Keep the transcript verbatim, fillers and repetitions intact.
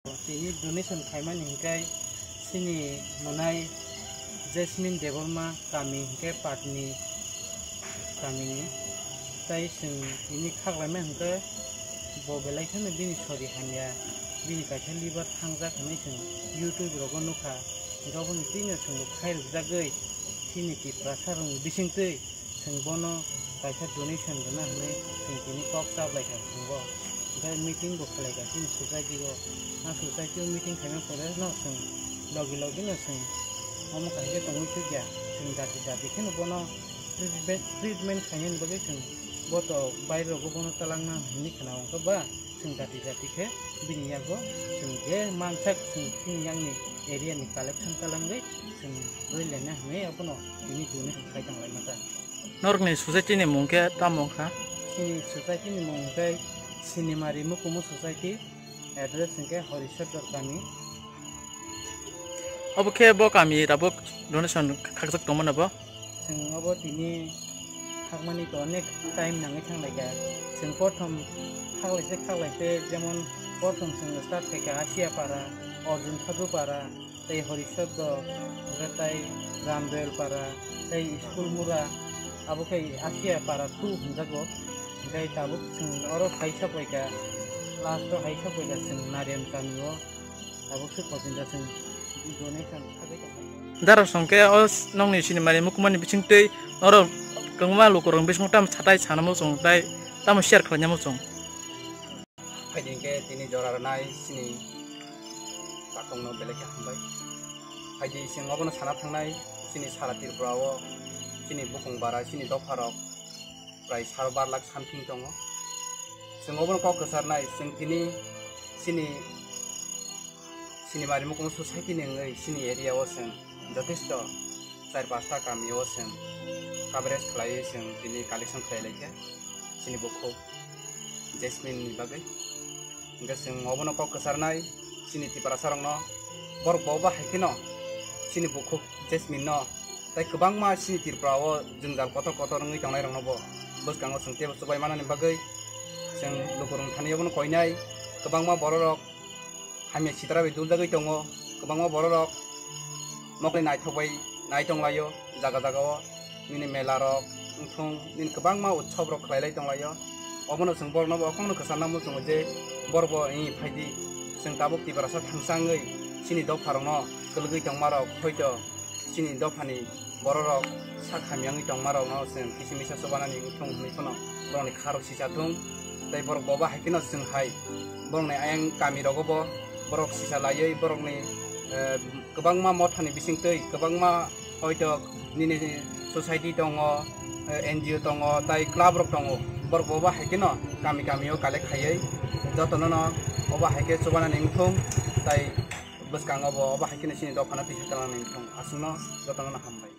Tini donation khaimani hwnkhe chini mwnai Jasmine Debbarma kami hwnkhe Patni kamini. Tai chwng tini khaklaimani hwnkhe bo belai kheno bini sori hamya, bini kaisa liver thangjak hinwi chwng YouTube rogo nukha. Hwnkhe oboni twino chwngbo khairokjagwi chini Tiprasa rokni bisingtwi chwng bono kaisa donation rwna hinwi chwng tini kok chaplaikha chwngbo. Hwnkhe meeting bo khwlaikha chini society o. A society o meeting khaina pore no chwng logi logi no chwng omo kaham khe tongwi thukya. Chwng jati jati kheno bono treatment, treatment khainani bagwi chwng bo to baire rogo bono talangna hinwi khna hwnkhe ba chwng jati jati khe bini yago chwng je mansak chwng chini yakni area ni collection talangwi chwng rwi lena hinwi abono tini donation khai tonglaimata. Norokni society ni mung khe tamo wngkha? Chini society ni mung khe Sinimari Mukumu Society, address hwnkhe Horisor Dor kami. Obo khe bo kami tabuk donation khakjak tongmano bo? Chwng obo tini khakmani to onek time nangwi thanglaikha. Chwng prothom khaklaise khaklaise, jemon prothom chwng start khaikha Asiapara, Arjun Sadhupara, tei Horisor Dor, hwnkhe tai Ramdoyal Para, tei School Mura, abo khe Asia Para two hwnjago. Hwnkhe tabuk chwng oro hai sokbaikha, last o hai sokbaikha chwng Narian kami o, tabuk se kochingda chwng donation khagwi tongkha. Dara songkhe o s-, nongni sinimani mukumani bisingtwi oro kwbangma lukurokni bisingo tamo satai sanamo chwng tei tamo share khlainamo chwng. Phaidi hwnkhe tini jora rwnai chini bakongno belai khe hambai. Phaidi chwng obono sana thangnai chini sara Tripura o chini bukung bara chini dopharok prai saro bar lakh something tongo. Chwng obono kok kwcharnai chwng tini chini Sinimari Mukumu Society ni wngwi chini area o chwng jothesto char pasta kami o chwng coverage khlaiwi chwng tini collection khlai laikha chini bukhuk Jasmine ni bagwi. Hwnkhe chwng obono kok kwcharnai chini Tiprasa rokno, borok bo ba hai kheno chini bukhuk Jasmine no tei kwbangma chini Tripura o jwngjal kotor kotor wngwi tongnai rokno bo bwskango chwng teibo chubai manani bagwi chwng lukurok thani obono koinai. Kwbangma bororok hamya sitra bai duljagwi tongo, kwbangma bororok nokni naithok bai nai tonglaio jaga jaga o, nini mela rok wngthung, nini kwbangma utsob rok khlai lai tonglaio. Obono chwng borokno bo okhorno kwcharna muchungo je borok bo, "Ee, phaidi, chwng tabuk Tiprasa thangsa wngwi chini dopha rokno kwlwgwi tongma rok hoito chini dophani bororok sak hamya wngwi tongmarokno chwng kisa misa chubanani wngthung," hwnwi phano borokni kha rok sicha thung. Tei borok bo ba hai kheno chwng hai borokni ayang kami rogo bo borok sicha laiwi borokni, eh, kwbangma mothani bisingtwi kwbangma hoito nini society tongo, eh, N G O tongo, tei club rok tongo. Borok bo ba hai kheno kami kami o collect khaiwi jotono no obo hai khe chubanani wngthung, tei bwskango bo obo hai kheno chini dophano tisa talangni wngthung. Aswkno jotono no hambai.